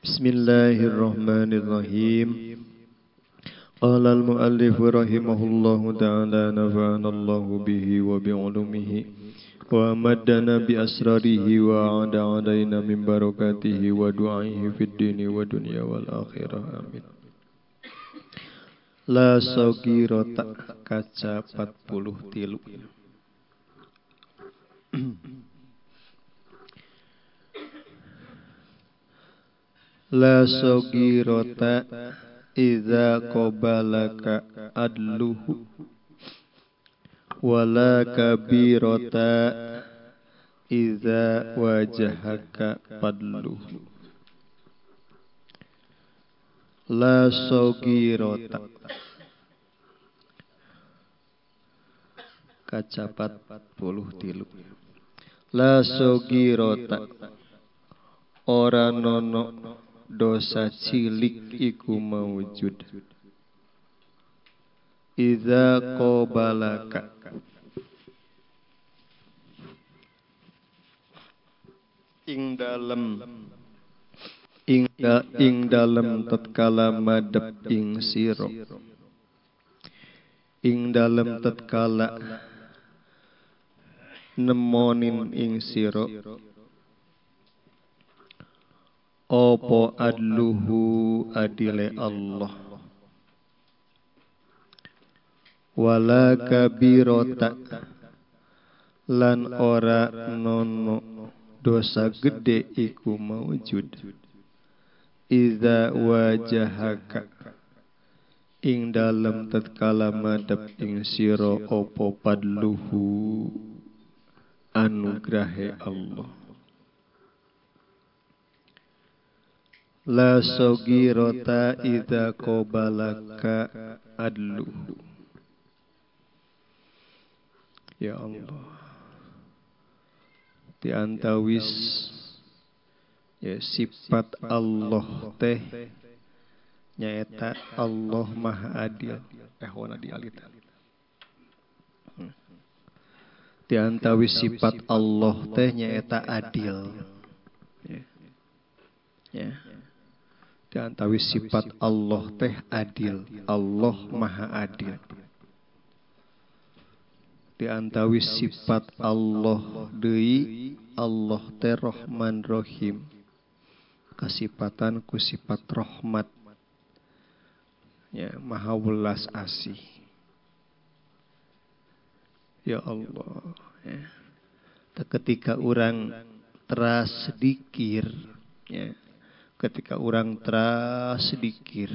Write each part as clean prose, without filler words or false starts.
Bismillahirrahmanirrahim. Qala al-muallif rahimahullahu ta'ala nafa'ana Allahu bihi wa bi'ulumihi wa maddana bi asrarihi wa a'ada alaina min barakatihi wa du'aihi fid dini wa dunya wal akhirah. Amin. La sogirota kaca 43. La sogirota iza qabalaka adluhu wala kabirota iza wajahaka fadluhu. La sogirota kaca 43. La sogirota ora nono dosa cilik iku maujud. Iza qabalaka ing dalem tatkala madhep ing sira, ing dalem tatkala nemonin ing sira opo adluhu adile Allah. Wala kabirota lan ora nono dosa gede iku maujud. Iza wajahaka ing dalem tatkala madhep ing sira opo padluhu anugrahe Allah. La sogirota iza qabalaka adluhu. Ya Allah, diantawis ya sifat Allah teh nyaeta Allah Maha Adil. Ehwana dialita. Diantawis sifat Allah teh nyaeta adil. Ya. Ya. Diantawis sifat Allah teh adil. Allah Maha Adil. Diantawis sifat Allah deui Allah teh Rahman Rahim. Kasipatan ku sifat rahmat. Ya, maha welas asih. Ya Allah, ya. Ketika orang teras dikir, ya. Ketika orang teras dikir,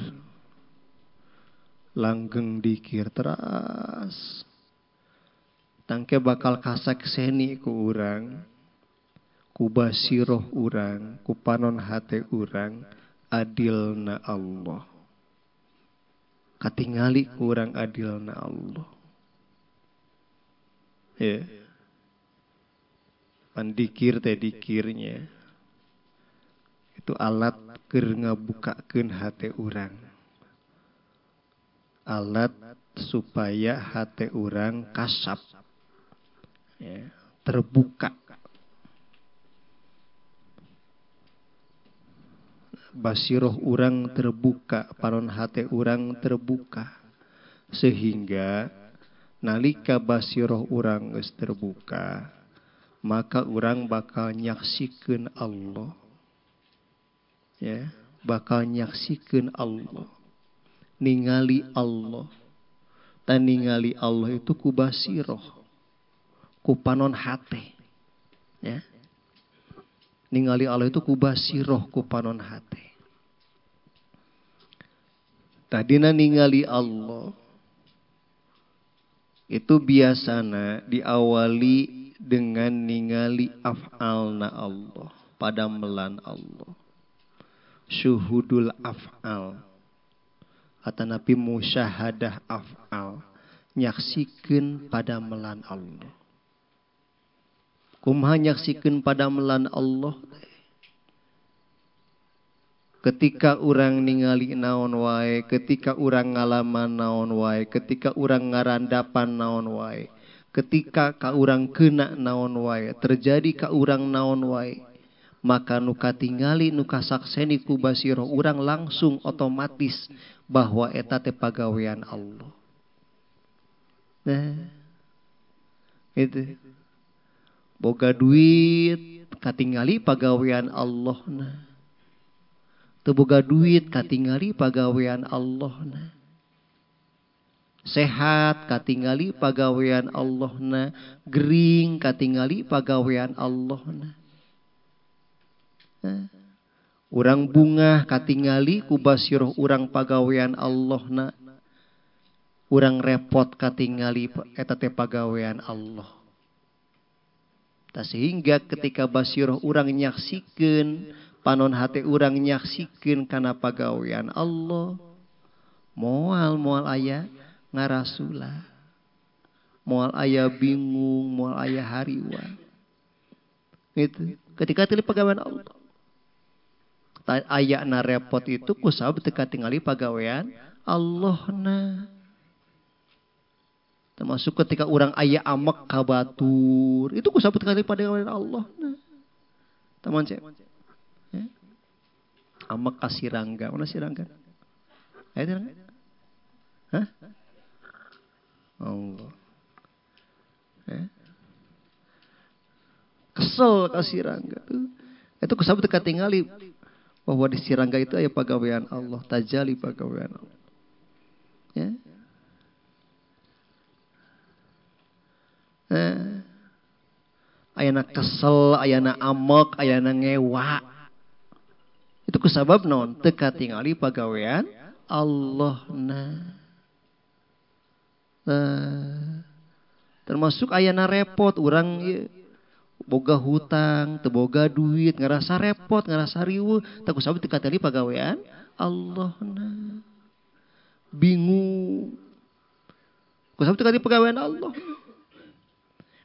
langgeng dikir teras, tangke bakal kasakseni ku urang, ku basiroh urang, ku panon hate urang, adilna Allah. Katingali ku urang adilna Allah. Ya. Pan dikir teh dikirnya itu alat keur ngabukakeun hate urang. Alat supaya hate urang kasap, ya, terbuka. Basiroh urang terbuka, panon hate urang terbuka, sehingga nalika basiroh urang geus terbuka, maka urang bakal nyaksikeun Allah. Ya, bakal nyaksikeun Allah, ningali Allah. Dan ningali Allah itu ku basiroh, ku panon hate. Ya. Ningali Allah itu ku basiroh, ku panon hate. Tadina ningali Allah itu biasana diawali dengan ningali af'alna Allah, padamelan Allah. Syuhudul af'al atau nabi musyahadah af'al, nyaksikeun padamelan Allah. Kumaha nyaksikeun padamelan Allah? Ketika urang ningali naon wae, ketika urang ngalaman naon wae, ketika urang ngarandapan naon wae, ketika ka urang kena naon wae, terjadi ka urang naon wae, Maka nu katingali nu kasakseni ku basirah urang langsung otomatis bahwa eta teh pagawean Allah. Nah, itu. Boga duit katingali pagawean Allah na. Teu boga duit katingali pagawean Allah na. Sehat katingali pagawean Allah na, gering katingali pagawean Allah na. Nah, urang bungah katingali ku basirah urang pagawean Allah na. Urang repot katingali eta teh pagawean Allah. Tah sehingga ketika basirah urang nyaksikeun, panon hate urang nyaksikeun kana pagawean Allah, moal aya ngarasula, moal aya bingung, moal aya hariwa. Gitu. Ketika teu pagawean Allah. Ayana repot itu kusabab teu katingali pagawean Allah na. Termasuk ketika orang aya amek ka batur, itu kusabab teu katingali pagawean Allah na. Teman cek. Ya. Amek ka sirangga, mana sirangga? Aya sirangga? Hah? Allah. Ya. Kesel ka sirangga tuh. Itu kusabab teu katingali bahwa di sirangga itu aya pagawean Allah, tajali pagawean Allah. Ya. Ayana kesel, ayana amek, ayana ngewa. Itu kusabab naon? Teu katingali pagawean Allah na. Nah, termasuk ayana repot urang ieu boga hutang, teu boga duit, ngerasa repot, ngerasa riweuh, teu kusabab teu katingali pagawean Allah na. Bingung. Kusabab teu katingali pagawean Allah.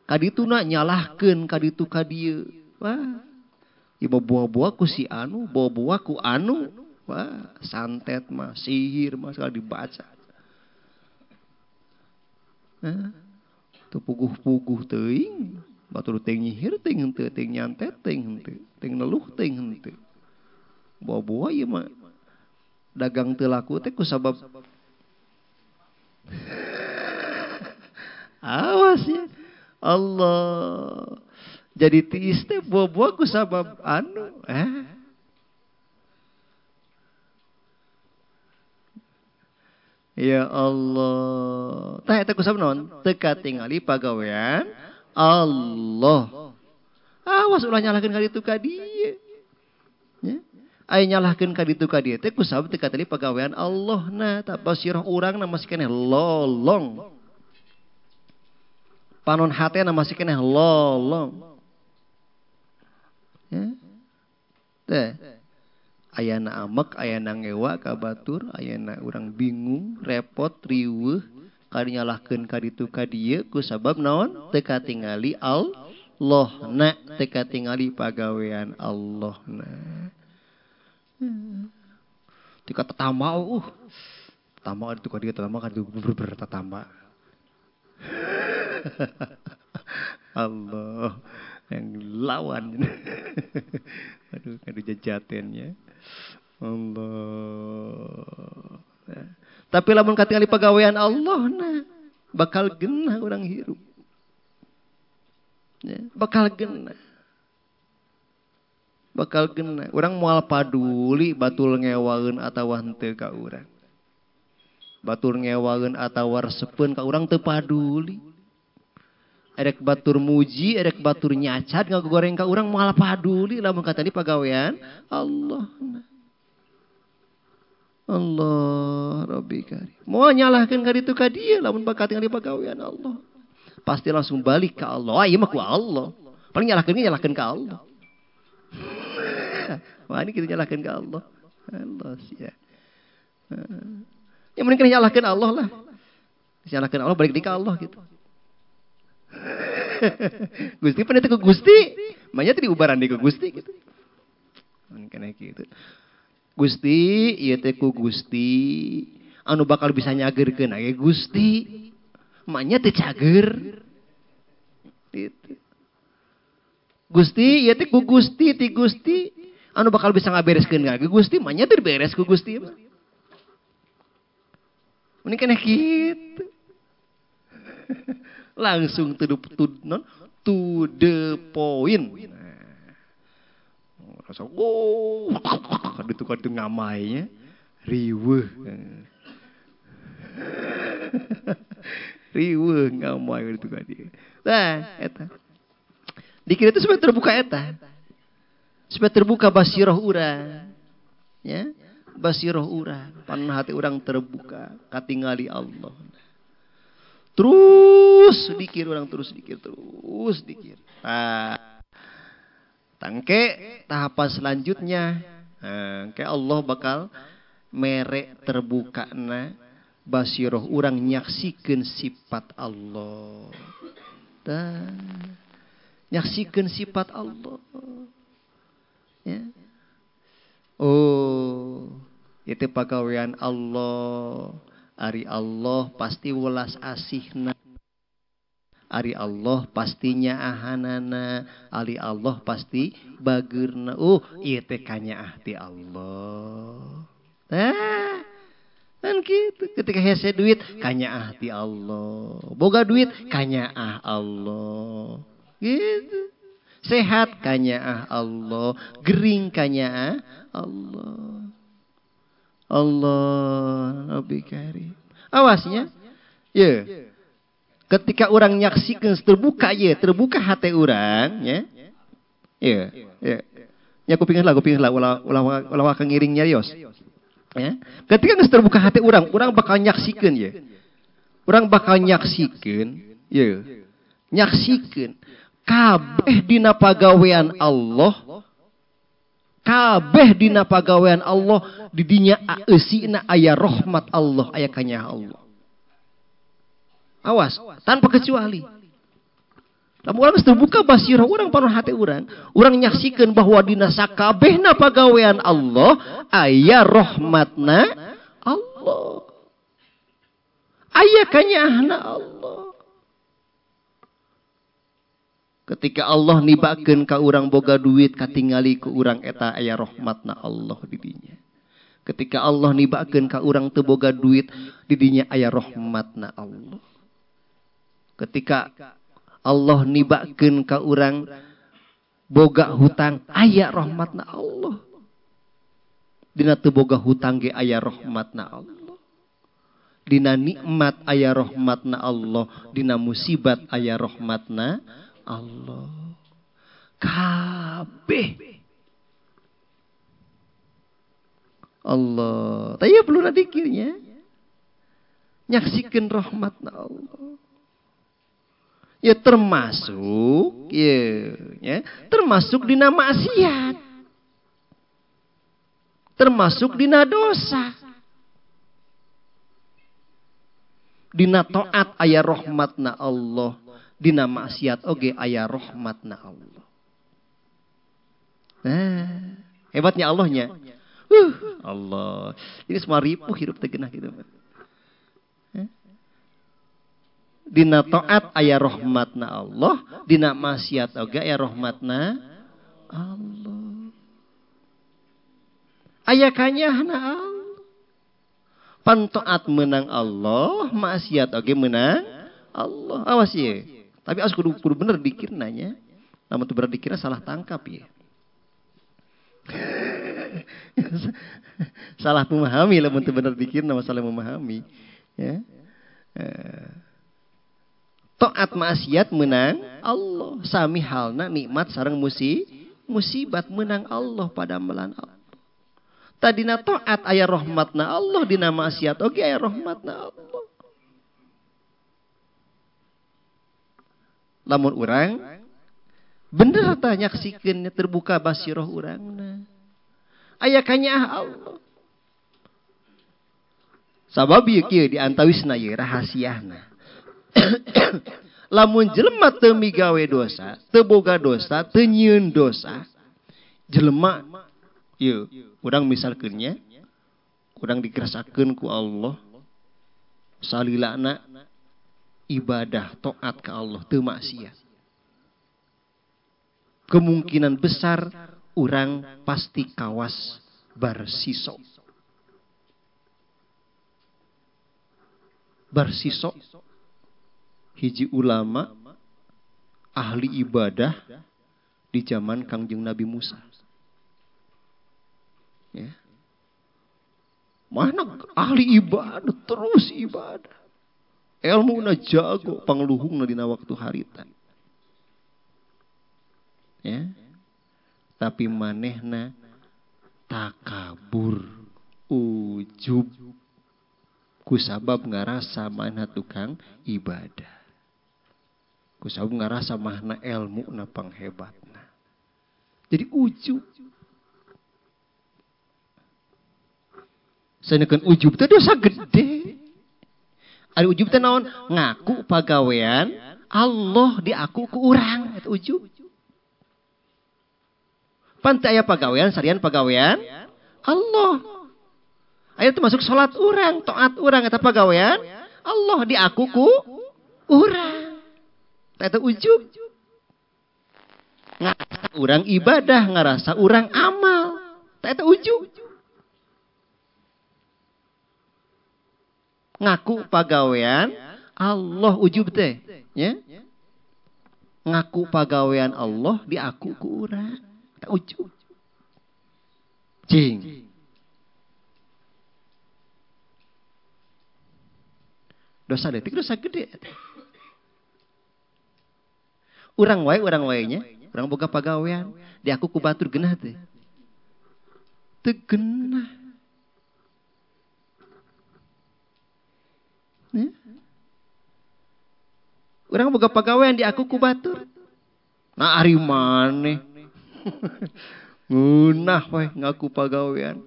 Kadituna nyalahkeun kaditu ka dieu. Wah. Ieu bawa-bawa ku si anu, bawa-bawa ku anu. Wah, santet mah, sihir mah sekali dibaca. Nah, teu puguh-puguh teuing, batur teh nyihir teh henteu, teh nyantet teh henteu, teh neluh teh henteu. Bawa-bawa ieu mah dagang teu laku teh kusabab awas ya. Allah. Jadi tiis teh bawa-bawa kusabab anu, Ya Allah. Tah eta kusabab naon? Teu katingali pagawean Allah. Awas ulah nyalahkeun ka ditu ka dieu. Ya. Aya nyalahkeun ka ditu ka dieu teh kusabab teu katingali pagawean Allah na. Tah basirah urang na masih keneh lolong. Panon hatena masih keneh lolong. Ya. Teh. Ayana amek, ayana ngewa ka batur, ayana urang bingung, repot, riweuh, kadinyalahkeun ka ditu ka dieu kusabab naon? Teu katingali Allah na, teu katingali pagawean Allah na. Tika tetama tetama ditu ka dieu, tetama ka ditu ber tetama. Allah yang lawan. Aduh, aduh jajatennya. Allah. Tapi lamun katingali pagawean Allah nah, bakal genah orang hirup. Ya, bakal genah. Bakal genah. Urang moal paduli batul ngewaeun atawa henteu ka urang. Batur ngewaeun atawa resepeun ka urang teu paduli. Erek batur muji, erek batur nyacat ngagoreng ka urang moal paduli lamun katingali pagawean Allah. Allah Rabbi karim. Moal nyalahkeun ka ditu ka dieu lamun bakal katingali pagawean Allah. Pasti langsung balik ka Allah. Ah ieu mah ku Allah. Paling nyalahkeun ka Allah. Wah ini kita nyalahkeun ka Allah. Allah sia. Ya mending nyalahkeun Allah lah. Nyalahkeun Allah balik di ka Allah gitu. Gusti peneta ku Gusti, manya teh diubaran di ku Gusti gitu. Mun kana kitu. Gusti, ieu teh ku Gusti, anu bakal bisa nyageurkeun aya Gusti. Manya teh cager. Gitu. Gusti ieu teh ku Gusti ti Gusti anu bakal bisa ngabereskeun ka Gusti mah nya teu beres ku Gusti mah. Mending keneh kitu. Langsung to the point. Nah, langsung oh, kaditu ngamainya riweuh. Riweuh ngamai kaditu kadieu. Nah, eta. Dikira itu supaya terbuka eta. Supaya terbuka basiroh urang. Ya, basiroh urang, pan hati urang terbuka katingali Allah. Terus dikir orang terus dikir terus dikir. Nah, tangke tahapan selanjutnya, nah, ke Allah bakal merek terbukana basiroh urang nyaksikeun sifat Allah. Tah, nyaksikeun sifat Allah. Ya. Oh, itu pagawean Allah. Ari Allah pasti welas asihna. Ari Allah pasti nyaahanana. Ari Allah pasti bageurna. Ieu teh kanyaah ti Allah. Nah, kan gitu. Ketika hese duit kanyaah ti Allah. Boga duit kanyaah Allah. Gitu. Sehat kanyaah Allah, gering kanyaah Allah. Allah Rabbi Karim. Awasnya, ya. Ketika orang nyaksikan terbuka ya, terbuka hati orang, ya. Ya, ya. Ya kupingin lah, ulah ulah ngiring nyarios. Ya. Ketika geus terbuka hati orang, orang bakal nyaksikeun ya. Orang bakal nyaksikeun, ya. Nyaksikeun kabeh dina pagawean Allah. Kabeh dina pagawean Allah di dinya eusina aya rahmat Allah, aya kanyaah Allah. Awas, tanpa kecuali. Lamun urang geus terbuka basirah urang panon hati urang, urang nyaksikeun bahwa dina sakabehna pagawean Allah aya rahmatna Allah. Aya kanyaahna Allah. Ketika Allah nibakeun ka urang boga duit katingali ku urang eta aya rahmatna Allah di dinya. Ketika Allah nibakeun ka urang teu boga duit di dinya aya rahmatna Allah. Ketika Allah nibakeun ka urang boga hutang aya rahmatna Allah. Dina teu boga hutang ge aya rahmatna Allah. Dina nikmat aya rahmatna Allah, dina musibat aya rahmatna Allah. Kabeh Allah. Tapi ya perlu dikirnya. Nyaksikeun rahmatna Allah. Ya termasuk ya, ya, termasuk dina maksiat. Termasuk dina dosa. Dina taat aya rahmatna Allah. Dina maksiat oge aya rahmatna Allah. Nah, hebatnya Allahnya. Allah. Ini semua ripuh hidup tegenah gitu. Dina taat aya rahmatna Allah, dina maksiat oge aya rahmatna Allah. Aya kanyahna Allah. Pan taat menang Allah, maksiat oge menang Allah. Awas ye. Tapi harus kudu bener dikirna nya. Lamun teu bener dikirna salah tangkap ya. Salah memahami lamun teu bener dikirna masalah memahami ya. Taat maksiat menang Allah, sami halna nikmat sareng musibat menang Allah pada melan Allah. Tadina taat aya rahmatna Allah, dina maksiat oge aya rahmatna Allah. Lamun urang bener tah nyaksikeun terbuka basiroh urangna. Aya kanyaah Allah. Sabab ieu kieu di antawisna ieu rahasiana. Lamun jelema teu migawe dosa, teu boga dosa, teu nyieun dosa, jelema ieu urang misalkeun nya, urang dikerasakeun ku Allah salilana ibadah taat ka Allah teu maksiat. Kemungkinan besar urang pasti kawas Barsiso. Barsiso hiji ulama ahli ibadah di zaman Kangjeng Nabi Musa. Ya. Mana ahli ibadah terus ibadah. Elmuna jago pangluhungna dina waktu harita. Ya. Tapi manehna takabur, ujub, kusabab ngarasa manehna tukang ibadah. Kusabab ngarasa manehna elmuna panghebatna. Jadi ujub. Sanekeun ujub teh dosa gede. Ari ujub teh naon? Ngaku pagawean Allah diaku ku urang, eta ujub. Pan teu aya pagawean sarian pagawean Allah. Aya termasuk salat urang, taat urang eta pagawean Allah diaku ku urang. Eta ujub. Ngarasa urang ibadah, ngarasa urang amal. Eta ujub. Ngaku pagawean Allah ujub teh, ya. Ngaku pagawean Allah diaku ku urang. Ujub. Cing. Dosa detik dosa gede. Urang wae nya, urang boga pagawean, diaku ku batur geunah teh. Teu geunah. Ya. Urang boga pagawean diaku ku batur. Nah ari maneh. Ngeunah we ngaku pagawean.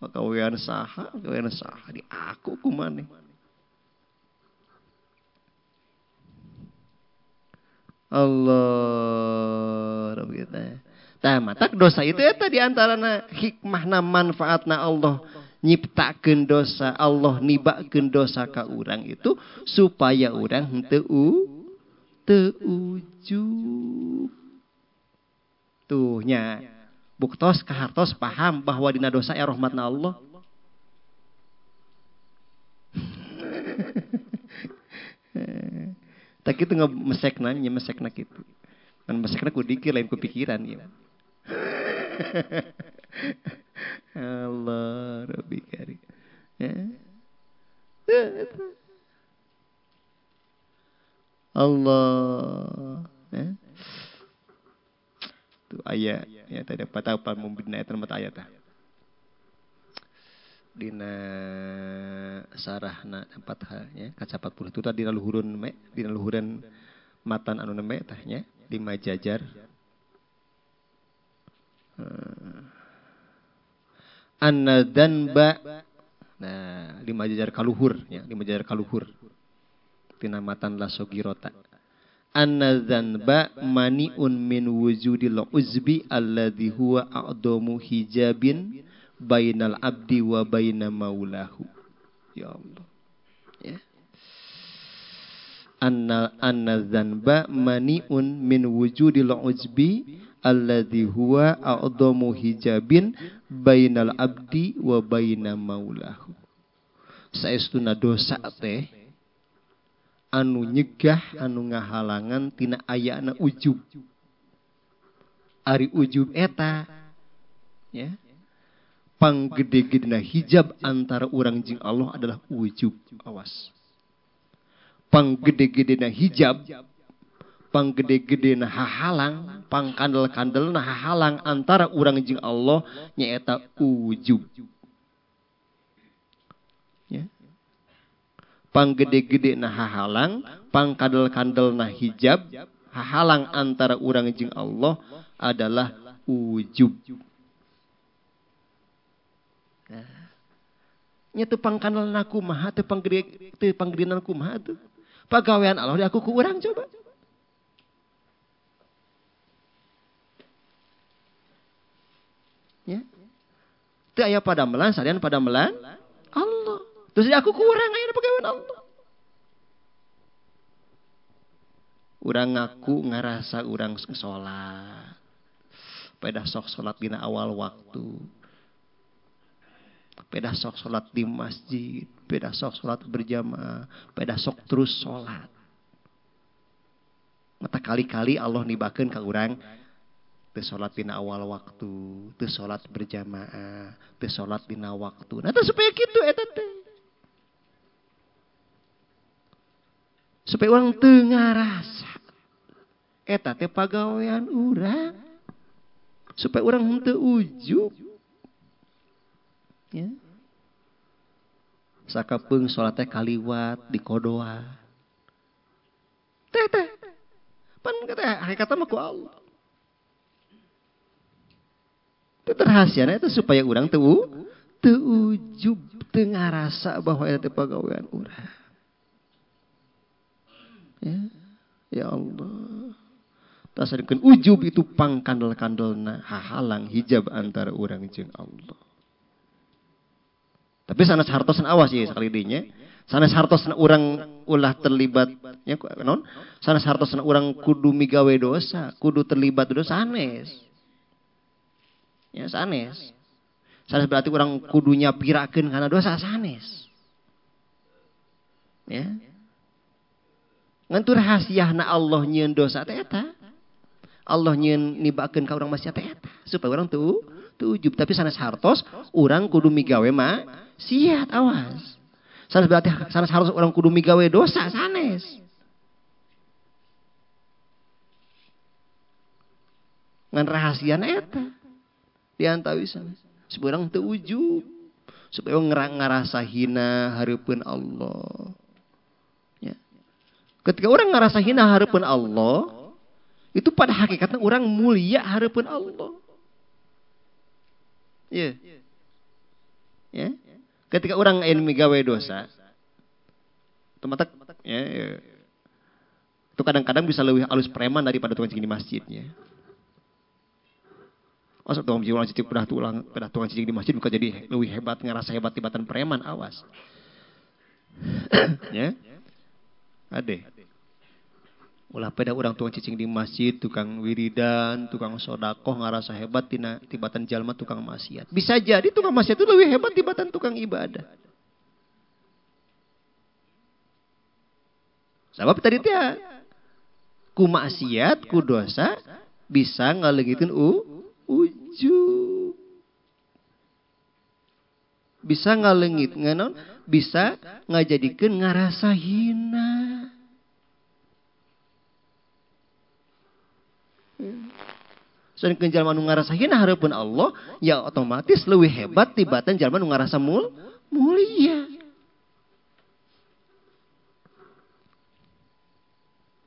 Pagawean saha diaku ku maneh. Allah Rabbi kita. Tah matak dosa itu eta di antarana hikmahna manfaatna Allah nyiptakeun dosa, Allah nibakeun dosa ka urang itu supaya urang henteu teu ujub. Tuh nya buktos kahartos paham bahwa dina dosa ya rahmatna Allah. Tak kitu ngemesekna nya mesekna kitu. Kan mesekna ku dikir lain ku pikiran ieu. Allah Rabbi karim. Ya. Allah. Ya. Tuh ayat ya tadi patah pamubina eta mata ayat tah. Dina sarahna tempat ya kaca 40 itu tadi dina luhurun me dina luhuran matan anu nembe tah nya lima jajar. Anna dzanba, nah lima jajar kaluhur ya, lima jajar kaluhur tina matan lasogirota. Anna dzanba mani'un min wujudil uzbi alladzi huwa a'damu hijabin bainal abdi wa baina maulahu. Ya Allah. Ya. Anna dzanba mani'un min wujudil uzbi alladzi huwa a'dhamu hijabin bainal abdi wa baina maulahu. Saestuna dosa teh anu nyegah anu ngahalangan tina ayana ujub. Ari ujub eta ya, panggede-gedena hijab antara urang jeung Allah adalah ujub. Awas. Panggede-gedena hijab, panggede-gedena hahalang, pangkandel-kandelna hahalang antara urang jeung Allah nyaeta ujub. Ya. Panggede-gedena hahalang, pangkandel-kandelna hijab, hahalang antara urang jeung Allah adalah ujub. Nah, nya teu pangkandelna kumaha, teu panggedena kumaha tuh. Pagawean Allah di aku ku urang coba. Ya. Teu aya padamelan salian padamelan Allah. Terus di aku ku urang aya pagawean Allah. Urang ngaku ngarasa urang salat. Pedah sok salat dina awal waktu. Pedah sok salat di masjid, pedah sok salat berjamaah, pedah sok terus salat. Mata kali-kali Allah nibakeun ka urang teu salat dina awal waktu, teu salat berjamaah, teu salat dina waktu. Nah teh supaya kitu eta teh. Supaya urang teu ngarasa eta teh pagawean urang. Supaya urang henteu ujub. Ya. Sakapeung salat teh kaliwat di kodoa. Teh teh. Pan kata hakikatna mah ku Allah. Itu rahasiana itu supaya urang teu ujub, teu ngarasa bahwa eta teh pagawean urang. Ya, ya Allah. Tasadikeun ujub itu pangkandel-kandelna hahalang hijab antara urang jeung Allah. Tapi sanes hartosan awas ya sekali dinya. Sanes hartosan urang ulah terlibat nya naon? Sanes hartosan urang kudu migawe dosa, kudu terlibat dosa sanes. Ya sanes. Sanes berarti urang kudu nyapirakeun kana dosa sanes. Ya. Ngan tu rahasiahna Allah nyieun dosa teh eta. Allah nyieun nibakeun ka urang maksiat teh eta supaya urang teu ujub. Tapi sanes hartos urang kudu migawe maksiat awas. Sanes berarti sanes hartos urang kudu migawe dosa sanes. Ngan rahasiana eta diantawisan supaya urang teu ujub, supaya urang ngarasa hina hareupeun Allah. Ya. Ketika orang ngerasa hina hareupeun Allah, itu pada hakikatnya orang mulia hareupeun Allah. Ya. Ya. Ketika orang ingin migawe dosa, teman-teman, ya, ya. Itu kadang-kadang bisa lebih halus preman daripada tukang cicing di masjidnya. Masa tukang cicing udah tukang cicing di masjid bukan jadi lebih hebat, ngerasa hebat tibatan preman, awas. Ya. Ade. Ulah pada orang tukang cicing di masjid, tukang wiridan, tukang sodakoh ngerasa hebat tina tibatan jalma tukang maksiat. Bisa jadi tukang maksiat itu lebih hebat tibatan tukang ibadah. Sebab tadi teh ku maksiat, ku dosa bisa ngaleungiteun ujub. Bisa ngaleungit nganon, bisa ngajadikeun ngarasa hina. Sedangkan jalma nu ngarasa hina hareupeun Allah, ya otomatis leuwih hebat tibatan jalma nu ngarasa mulia.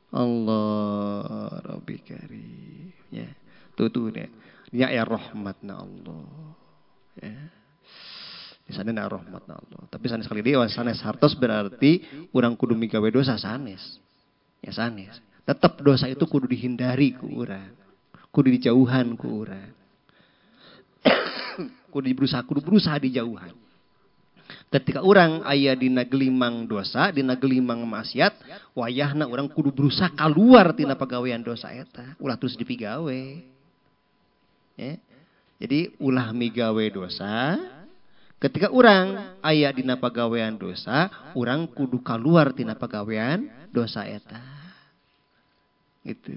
Allah Rabbi Karim. Ya, tuh tuh deh. Ya ya rahmatna Allah. Ya. Di sana na rahmatna Allah. Tapi sanes sekali deui sanes hartos berarti urang kudu migawe dosa sanes. Ya sanes. Tetap dosa itu kudu dihindari ku urang. Kudu dijauhan ku urang. Kudu berusaha dijauhan. Ketika urang aya dina gelimang dosa, dina gelimang maksiat, wayahna urang kudu berusaha keluar tina pagawean dosa eta, ulah terus dipigawe. Ya. Jadi ulah migawe dosa. Ketika urang aya dina pagawean dosa, urang kudu keluar tina pagawean dosa eta. Gitu.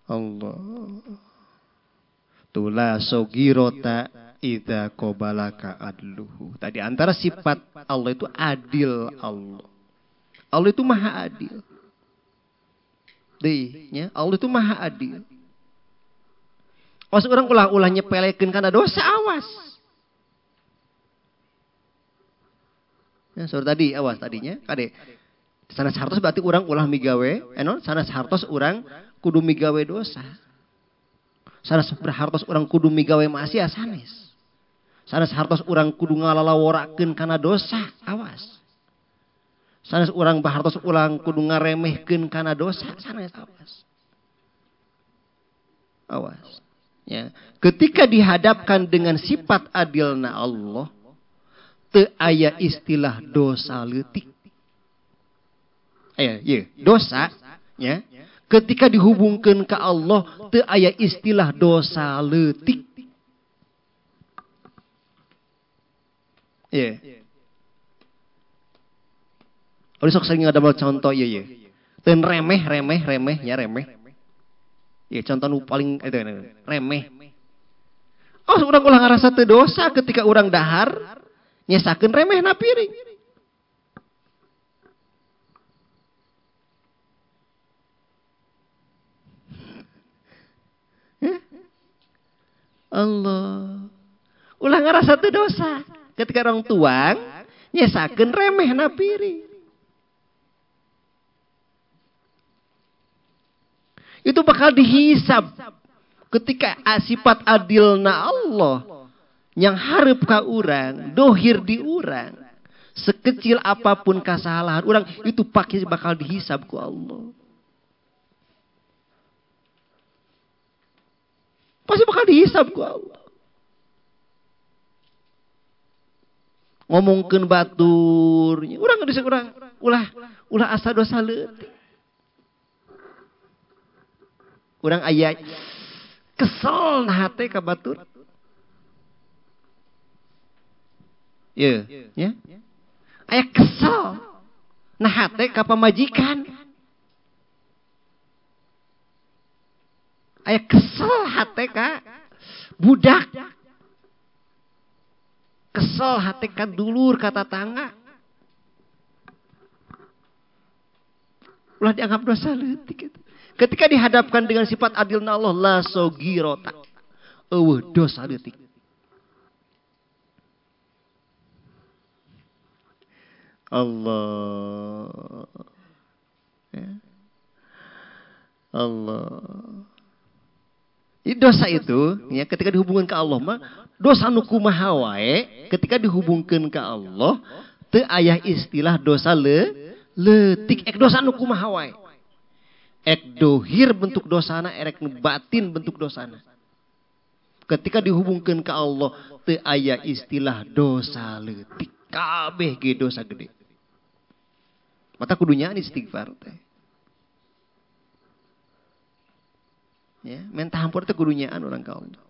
Allah. Tula sogirota idza qabalaka adluhu. Tadi antara sifat Allah itu adil Allah. Allah itu maha adil. Deh, ya, Allah itu maha adil. Awas orang ulah-ulah nyepelekeun kana dosa, awas. Ya, sore tadi awas tadinya, kade. Sanes hartos berarti orang ulah migawe, sanes hartos orang kudu migawe dosa. Sanes berhartos orang kudu migawe maksiat sanes. Sanes hartos orang kudu ngalalaworakeun kana dosa, awas. Sanes orang berhartos urang kudu ngaremehkeun kana dosa, sanes awas. Awas. Ya. Ketika dihadapkan dengan sifat adilna Allah, teu aya istilah dosa leutik. Aya ieu dosa nya ketika dihubungkeun ka Allah teu aya istilah dosa leutik. Iya. Udah sok sering ngadamel contoh ieu ye. Teu remeh remeh remeh nya remeh. Ya contoh nu paling itu remeh. Oh, urang ulah ngarasa teu dosa ketika urang dahar nyesakeun remeh na piring. Allah. Ulah ngarasa teu dosa ketika orang tuang nyesakeun remeh na piring. Itu bakal dihisab ketika sifat adilna Allah yang hareup ka urang, dohir di urang, sekecil apapun kesalahan urang itu pasti bakal dihisab ku Allah. Pasti bakal dihisab ku Allah. Ngomongkeun batur, urang geus urang ulah ulah asa dosa leutik. Urang aya kesel na hate ka batur. Ye, ya. Aya kesel na hate ka pamajikan. Aya kesel hate ka budak. Kesel hate ka dulur ka tatangga. Ulah dianggap dosa leutik itu. Ketika dihadapkan dengan sifat adilna Allah, la sogirota. Eueuh dosa leutik. Allah. Ya. Allah. Jadi dosa itu ya, ketika dihubungkan ke Allah mah dosa nu kumaha wae ketika dihubungkan ke Allah teu aya istilah dosa leutik ek dosa nu kumaha wae. Ek dohir bentuk dosana, erek batin bentuk dosana. Ketika dihubungkan ke Allah, teu aya istilah dosa leutik. Kabeh ge dosa gede. Maka kudunya istighfar teh. Ya, minta hampura teh kudunyaan urang ka Allah.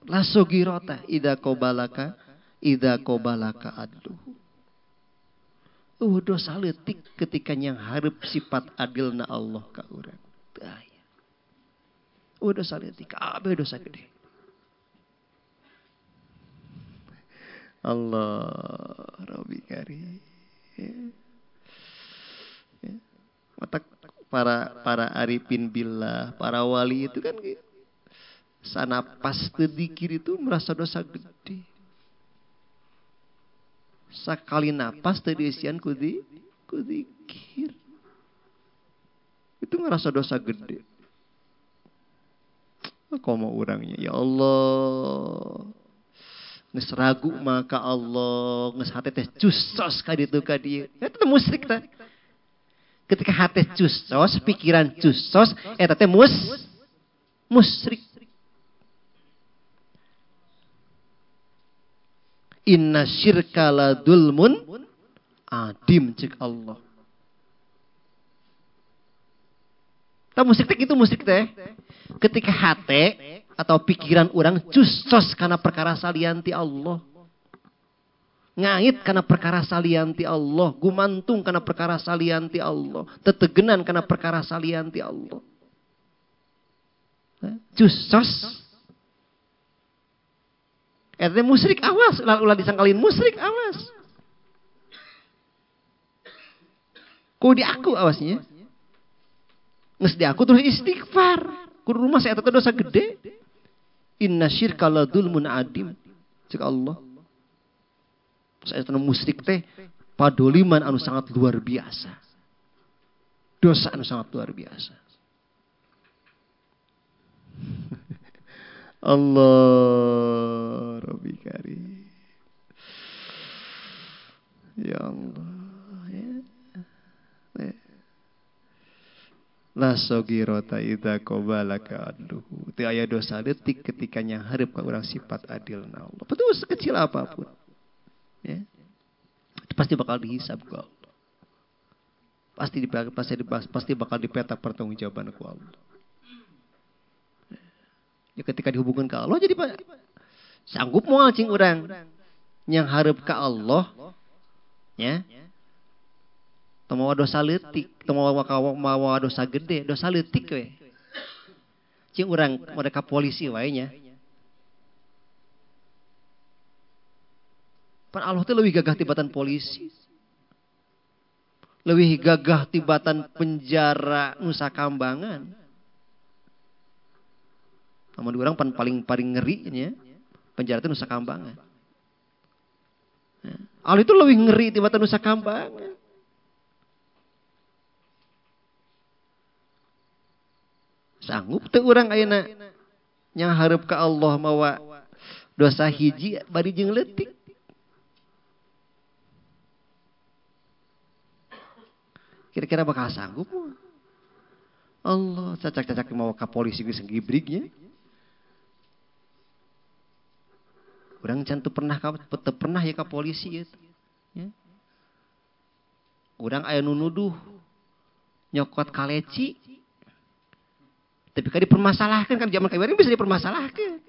La sogirota idza qabalaka adluhu. Dosa leutik ketika yang hareup sifat adilna Allah ka urang. Teu aya. Dosa leutik, kabeh dosa gede. Allah Rabbi Karim. Ya. Ya. Mata para arifin billah, para wali itu kan gitu. Sanapas teu dikir itu merasa dosa gede. Sakali napas teu diisian ku dzikir. Itu ngerasa dosa gede. Komo urangnya, ya Allah. Geus ragu maka Allah, geus hate teh cusos ka ditu ka dieu. Eta teh musyrik teh. Ketika hate cusos, pikiran cusos, eta teh musyrik. Inna syirka la dzulmun adim cek Allah. Ta musyrik teh kitu musyrik teh. Ketika hate atau pikiran orang cusos karena perkara salianti Allah. Ngait karena perkara salianti Allah, gumantung karena perkara salianti Allah, tetegenan karena perkara salianti Allah. Cusos. Eta musyrik awas, ulah disangkalin musyrik awas. Ku diaku awasnya. Geus diaku terus istighfar. Ku rumah saya eta dosa gede. Inna syirka la dzulmun adim. Cek Allah. Saya eta musyrik teh padoliman anu sangat luar biasa. Dosa anu sangat luar biasa. Allah Rabbi Karim. Ya Allah ya. Ya. La sogirota idza qabalaka adluhu. Teu aya dosa leutik ketika nyanghareup ka urang sifat adilna Allah. Betul sekecil apapun. Ya. Pasti bakal dihisab ku Allah. Pasti bakal dipetak pertanggungjawaban ku Allah. Ya, ketika dihubungkan ke Allah jadi sanggup moal cing urang yang harap ke Allah ya. Teu mawa dosa leutik, teu mawa dosa gede, dosa leutik we. Cing urang mereka polisi wae nya. Pan Allah teh leuwih gagah tibatan polisi. Leuwih gagah tibatan penjara Nusa Kambangan. Amun urang pan paling ngeri nya penjara teh Nusa Kambangan. Allah itu lebih ngeri tibatan Nusa Kambangan. Sanggup teu urang ayeuna yang hareup ka Allah mawa dosa hiji bari jeung leutik. Kira-kira bakal sanggup moal? Allah cacak-cacak mawa ka polisi geus gibrignya. Urang can teu pernah ya ka polisi ieu. Ya. Urang aya nu nuduh nyokot kaleci. Tapi kan dipermasalahkan kan zaman kemarin bisa dipermasalahkan.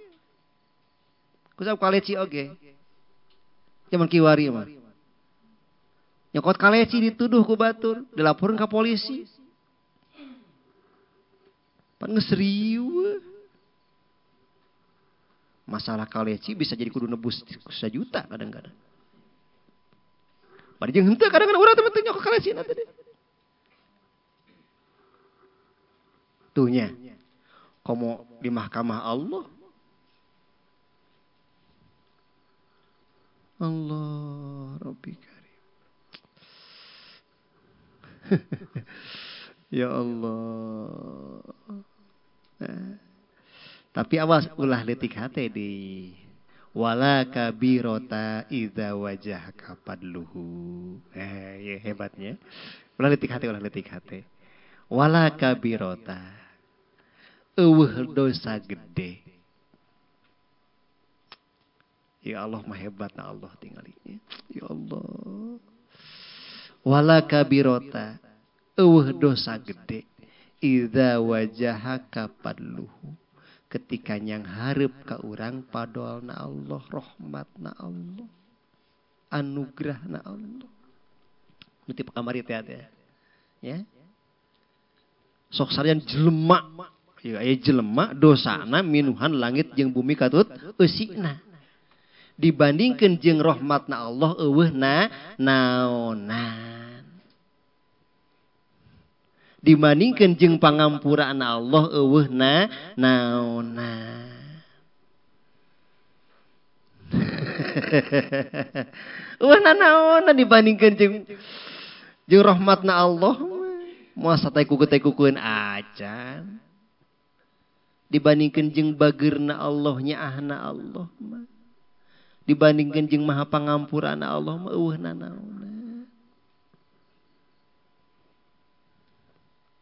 Kusab kaleci oge. Zaman kiwari mah. Nyokot kaleci dituduh ku batur, dilaporkan ke polisi. Pan geus riweuh. Masalah kaleci bisa jadi kudu nebus 1 juta kadang-kadang. Bari jeung henteu kadang-kadang urang teh nyokot kaleci na teh. Tuhnya. Komo di mahkamah Allah. Allah Rabbi Karim. Ya Allah. Nah. Tapi awas ulah leutik hate di wala kabirota idza wajhaka fadluhu. Ya hebatnya. Ulah leutik hate, ulah leutik hate. Wala kabirota. Eueuh dosa gede. Ya Allah mah hebat na Allah tinggalinya. Ya Allah. Wala kabirota. Eueuh dosa gede. Idza wajhaka fadluhu. Ketika yang hareup ka urang padolna Allah, rahmatna Allah, anugerahna Allah. Nu ti kamari teh ya. Sok sarian jelema, ya aya jelema dosana minuhan langit jeung bumi katut eusina. Dibandingkeun jeung rahmatna Allah eueuh na naonan. Dibandingkeun jeung pangampurana Allah eueuh na naonan. Eueuh na naonan dibandingkeun jeung rahmatna Allah. Moal satay kuku-kukueun acan. Dibandingkeun jeung bageurna Allah nyaahna Allah mah. Dibandingkeun jeung maha pangampurana Allah mah eueuh na naonan.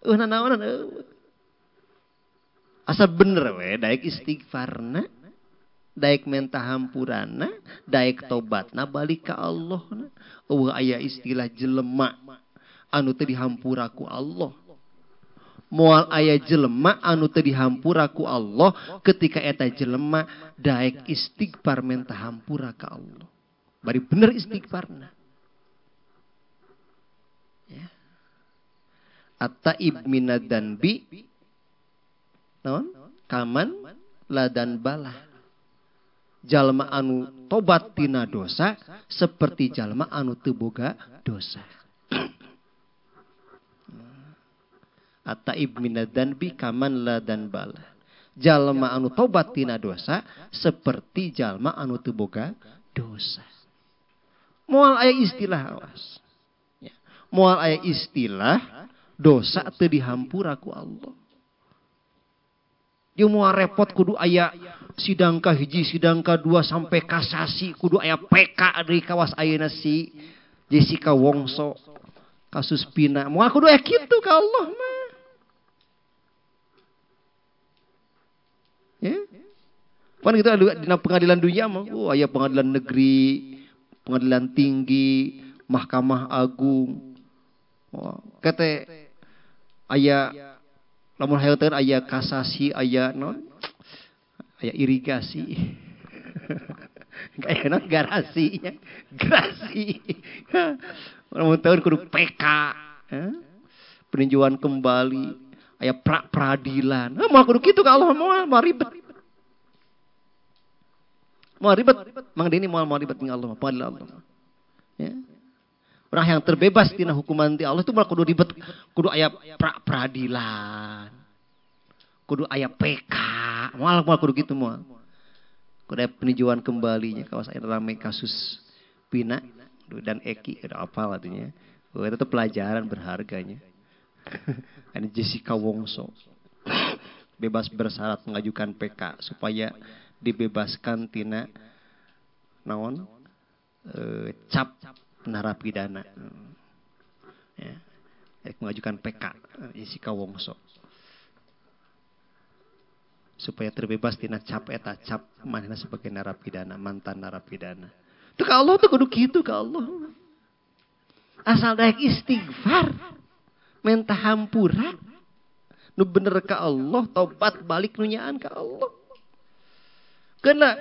Naonan eueuh. Asa bener we daek istighfarna, daek menta hampurana, daek tobatna balik ka Allah. Eueuh aya istilah jelema anu teu dihampura ku Allah. Moal aya jelema anu teu dihampura ku Allah ketika eta jelema daek istighfar menta hampura ka Allah. Bari bener istighfarna. Ya. At-taib minad danbi naon? Kaman ladan balah. Jalma anu tobat tina dosa seperti jalma anu teu boga dosa. At-taib minad danbi kaman ladan balah. Jalma anu tobat tina dosa seperti jalma anu teu boga dosa. Moal aya istilah awas. Ya. Moal aya istilah dosa teu dihampura ku Allah. Dia moal repot kudu aya sidang ka hiji, sidang ka dua sampai kasasi, kudu aya PK deui kawas ayeuna si Jessica Wongso kasus Pina. Moal kudu aya kitu ka Allah mah. Ya. Pan gitu dina pengadilan dunia mah, oh aya pengadilan negeri, pengadilan tinggi, Mahkamah Agung. Oh, kete aya lamun hayo teh aya kasasi, aya non, aya irigasi. Aya non garasi nya, grasi. Lamun tahun kudu PK. Peninjauan kembali, aya pra peradilan. Moal kudu kitu ka Allah moal, moal ribet. Moal ribet, Mang Deni moal ribet dengan Allah, pengadilan Allah. Ya. Orang yang terbebas tina hukuman ti Allah itu malah kudu ribet, kudu aya pra peradilan. Kudu aya PK, moal kudu kitu moal. Kudu aya peninjauan kembalinya kawas aya rame kasus Pina dan Eki, ada apa artinya. Oh, itu pelajaran berharganya. Ada Jessica Wongso bebas bersyarat mengajukan PK supaya dibebaskan tina naon cap narapidana. Ya, mengajukan PK Jessica Wongso supaya terbebas tina cap eta cap manehna sebagai narapidana, mantan narapidana. Tuh ka Allah tuh kudu kitu ka Allah. Asal daek istighfar, minta hampura, nu bener ka Allah, tobat balik nu nyaan ka Allah. Kena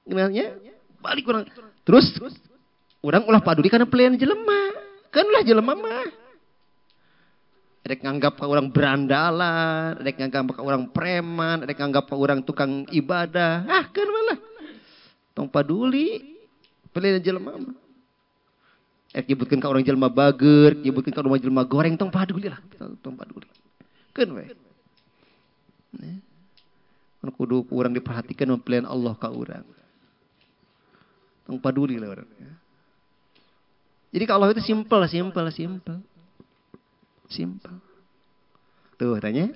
nya balik urang. Terus urang ulah paduli kana pelian jelema. Kan ulah jelema mah. Rek nganggap ka urang berandalan, rek nganggap ka urang preman, rek nganggap ka urang tukang ibadah. Ah, keun malah. Tong paduli pelian jelema mah. Rek nyebutkeun ka urang jelema bager, nyebutkeun ka urang jelema goreng, tong paduli lah, tong paduli. Keun we. Nah, kudu urang diperhatikan pelian Allah ka urang. Tong paduli lah urang. Jadi kalau Allah itu simple, simple, simple. Simple. Tuh tanya.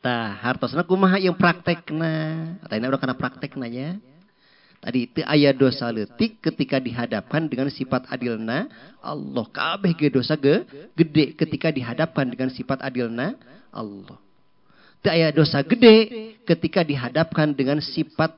Tah, hartosna kumaha yang praktekna? Tanya urang kana praktekna nya. Tadi itu aya dosa leutik ketika dihadapkan dengan sifat adilna Allah. Kabeh ge dosa gede ketika dihadapkan dengan sifat adilna Allah. Teu aya dosa gede ketika dihadapkan dengan sifat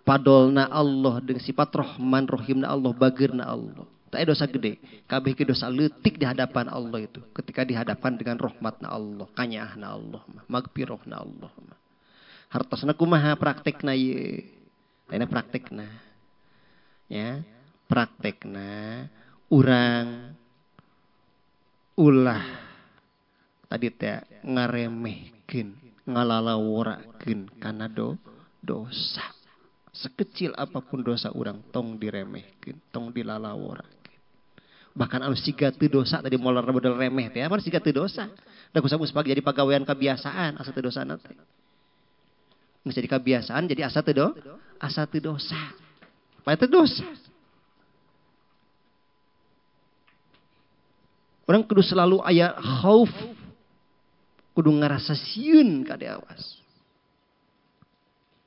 padolna Allah, dengan sifat Rahman Rahimna Allah, bageurna Allah. Teu aya dosa gede, kabeh ge dosa leutik di hadapan Allah itu ketika dihadapkan dengan rahmatna Allah, kanyaahna Allah, magfirahna Allah. Hartosna kumaha praktekna ieu? Ini praktekna, ya, praktekna urang ulah tadi teh ngaremehkeun, ngalalaworakeun kana dosa. Sekecil apapun dosa urang tong diremehkeun, tong dilalaworakeun. Bahkan anu siga teu dosa tadi moal model remeh teh, apa siga teu dosa. Da kusabu sebagai jadi pagawean kebiasaan asa teu dosana teh. Geus jadi kebiasaan jadi asa teu asa teu dosa. Apa teu dosa? Orang kudu selalu aya khauf, kudu ngarasa sieun ka awas.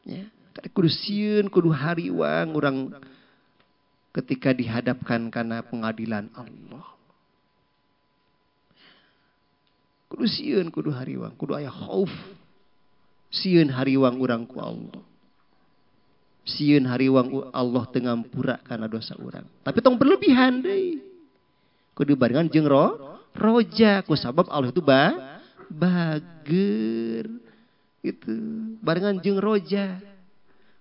Ya, kudu sieun, kudu hariwang urang ketika dihadapkan karena pengadilan Allah. Kudu sieun, kudu hariwang, kudu aya khauf. Sieun hariwang urang ku Allah. Sieun hariwang Allah teu ngampura kana dosa urang. Tapi tong berlebihan deui. Kudu barengan jeung roja ku sabab Allah itu bager. Gitu. Barengan jeung roja.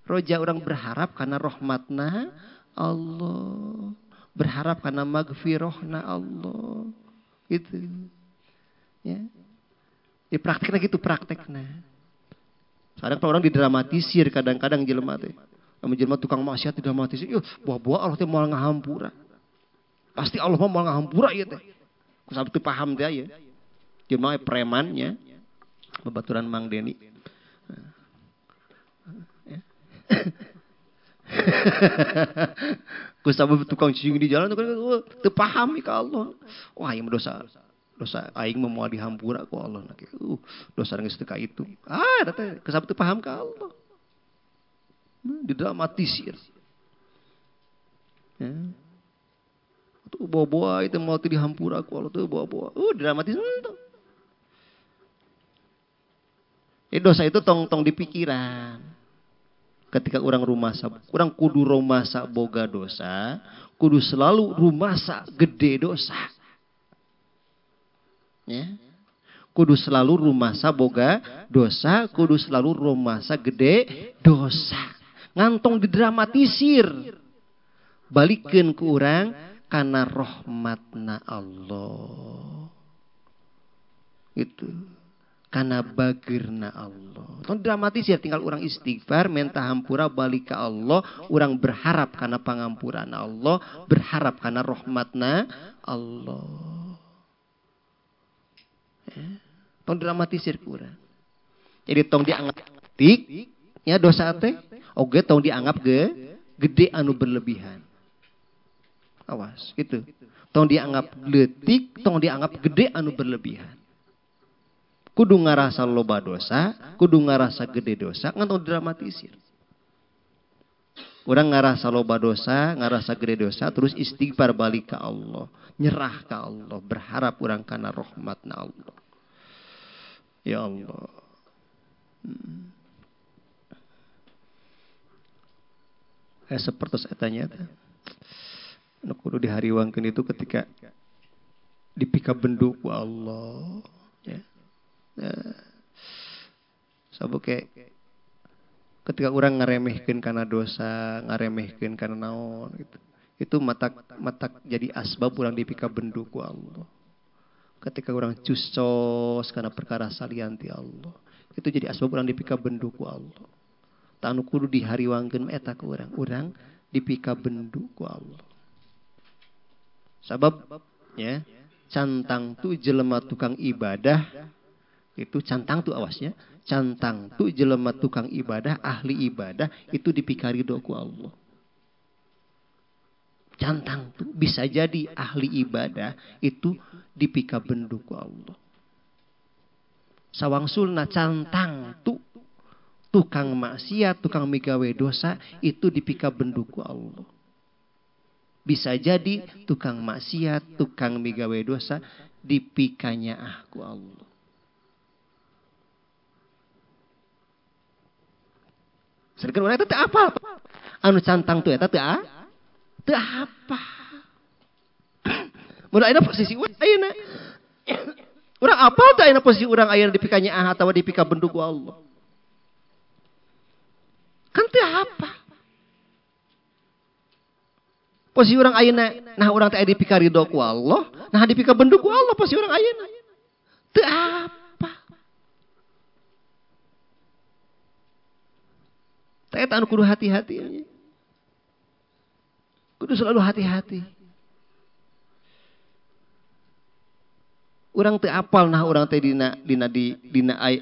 Roja orang berharap karena rahmatna Allah. Berharap karena magfirahna Allah. Gitu. Ya. Di praktekna gitu praktekna. Kadang orang didramatisir kadang-kadang jelema teh. Lamun jelema tukang maksiat didramatisir, yuh buah-buah Allah teh moal ngahampura. Pasti Allah mah moal ngahampura ieu teh. Ku sabab teu paham teh ieu. Jelema premannya babaturan Mang Deni. Ya. Ku sabab tukang cicing di jalan teu paham ka Allah. Wah, ieu dosa. Dosa aing mah moal dihampura ku Allah. Dosa geus teu ka itu. Ah, eta teh kusabab teu paham ka Allah. Didramatisir. Ya. Tuh bawa-bawa itu moal teu dihampura ku Allah tuh bawa-bawa. Dramatisir tuh. Jadi dosa itu tong-tong di pikiran. Ketika orang rumasa, orang kudu rumasa boga dosa, Kudu selalu rumasa gede dosa. Ya. Kudu selalu rumasa boga dosa, kudu selalu rumasa gede dosa. Ngantong didramatisir. Balikeun ku urang kana rahmatna Allah. Gitu. Kana bagerna Allah. Tong dramatisir tinggal urang istighfar, minta hampura balik ke Allah, urang berharap kana pangampuran Allah, berharap kana rahmatna Allah. Ya. Tong dramatisir ku urang. Jadi tong dianggap tik nya dosa teh, oge tong dianggap gede anu berlebihan. Awas gitu. Tong dianggap leutik, tong dianggap gede anu berlebihan. Kudu ngarasa loba dosa, kudu ngarasa gede dosa, ngantong dramatisir. Urang ngarasa loba dosa, ngarasa gede dosa, terus istighfar balik ke Allah, nyerah ke Allah, berharap urang kana rahmatna Allah. Ya Allah. Seperti etanya teh. Nu kudu dihariwangkeun itu ketika dipika bendu ku Allah, ya. Sabuke ketika orang ngaremehkeun kana dosa, ngaremehkeun kana naon gitu. Itu matak jadi asbab urang dipika bendu ku Allah. Ketika orang cuscos kana perkara salian ti Allah, itu jadi asbab urang dipika bendu ku Allah. Tah anu kudu dihariwangkeun eta ku urang, urang dipika bendu ku Allah. Sabab ya, cantang tu jelema tukang ibadah. Itu cantang tuh awasnya, cantang tuh jelema tukang ibadah, ahli ibadah itu dipikarido ku Allah. Cantang tuh bisa jadi ahli ibadah itu dipika bendu ku Allah. Sawangsulna cantang tuh tukang maksiat, tukang migawe dosa itu dipika bendu ku Allah. Bisa jadi tukang maksiat, tukang migawe dosa dipikanya ah ku Allah. Sedangkan orang itu teu apal. Anu cantang tuh eta teu apa. Mun ayeuna posisi urang ayeuna. Urang apal teu ayeuna posisi urang ayeuna dipikanya ah atawa dipika bendu ku Allah. Kan teu apa. Posisi urang ayeuna nah urang teh dipika ridho ku Allah, nah dipika bendu ku Allah posisi urang ayeuna. Teu apa. Eta anu kudu hati-hati. Kudu selalu hati-hati. Urang teu apal nah urang teh dina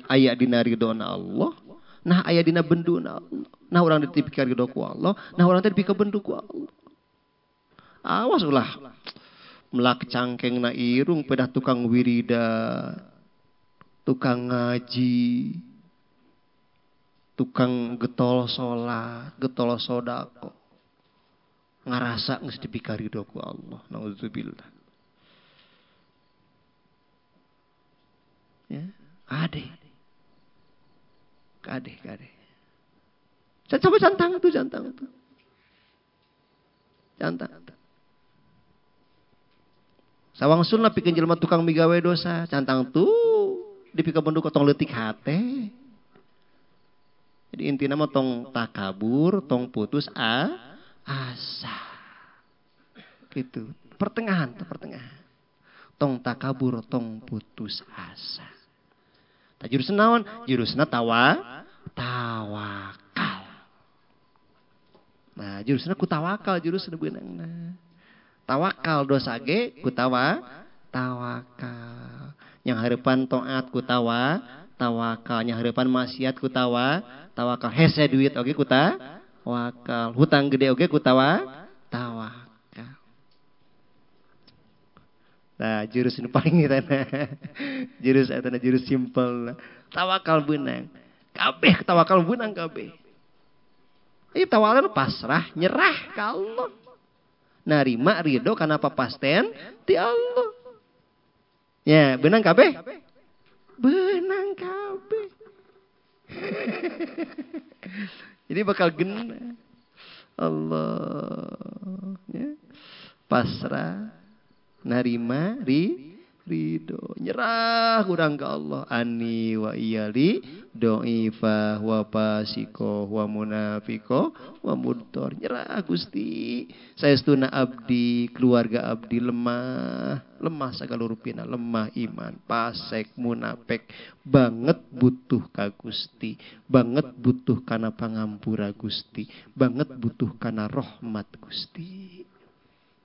aya dina ridona Allah, nah aya dina benduna Allah. Nah urang dipika ridho ku Allah, nah urang teh dipika bendu ku Allah. Awas ulah melak cangkeng na irung pedah tukang wiridan, tukang ngaji, tukang getol sholat, getol sodako, ngarasa geus dipika ridho ku Allah. Nauzubillah. Ya, kade. Kade. Saya coba cantang tuh. Cantang. Sawangsulna pikeun jelema tukang migawe dosa, cantang tuh dipika bendu tong leutik hate. Jadi intinya mah tong takabur, tong putus asa. Gitu. Pertengahan. Tong takabur, tong putus asa. Tah jurusna naon? Jurusna tawakal. Nah, jurusna ku tawakal, jurusna beunangna. Tawakal dosa ge ku tawakal. Yang harapan taat ku tawakal, yang harapan maksiat ku tawakal, hese duit oge ku tawakal, hutang gede oge ku tawakal. Nah, jurus ini paling eta jurus eta jurus simpel. Tawakal beunang. Kabeh tawakal beunang kabeh. Ieu tawakal pasrah, nyerah ka Allah. Narima ridho kana papasten ti Allah. Ya, beunang kabeh? Beunang kabeh. Jadi bakal gena. Allah ya. Pasrah narima ridho, nyerah kurang ke Allah. Ani wa iyali do'ifa wa pasiko wa munafiko wa mudtor. Nyerah Gusti, saestuna abdi, keluarga abdi lemah, lemah sagala rupina, lemah iman, pasek, munafik, banget butuh ka Gusti, banget butuh kana pangampura Gusti, banget butuh kana rahmat Gusti.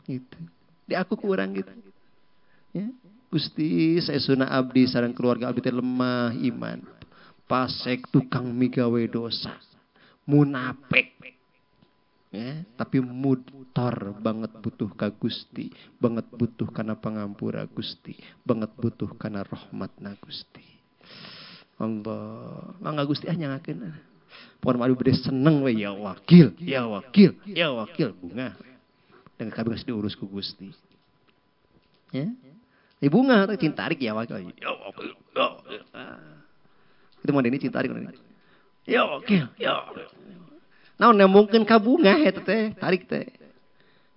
Gitu. Di aku kurang gitu. Ya. Gusti, saestuna abdi sareng keluarga abdi teh lemah iman, pasek, tukang migawe dosa, munafik, ya, tapi mudtor banget butuh ka Gusti, banget butuh kana pangampura Gusti, banget butuh kana rahmatna Gusti. Allah, mangga Gusti ah nyangakeun. Pokona mah abdi seneng we ya wakil, ya wakil, ya wakil bunga. Dan kabeh geus diurus ku Gusti. Ya. Bunga atau cintarik ya wakil. Ya wakil. Itu mau ini cintarik ini. Ya wakil. Ya. Nah, nembongkeun ka bunga eta teh, tarik teh.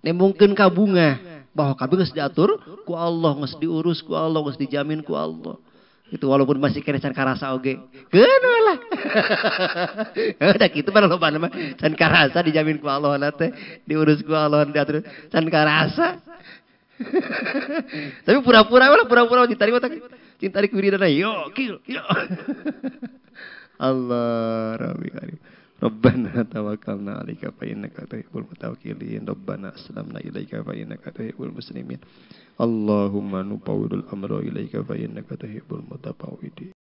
Nembongkeun ka bunga bahwa kabeh geus diatur ku Allah, geus diurus ku Allah, geus dijamin ku Allah. Itu walaupun masih kene can karasa oge. Keun lah. Udah kitu mah loba mah can karasa dijamin ku Allah na teh, diurus ku Allah, diatur can karasa. Tapi pura-pura lah, pura-pura cintarik cintarik wiridana yo kil yo. Allah Rabbi karim. Rabbana tawakkalna 'alaika fa innaka tuhibbul mutawakkilin. Rabbana aslamna ilaika fa innaka tuhibbul muslimin. Allahumma nufawwidul amra ilaika fa innaka tuhibbul mutafawwidin.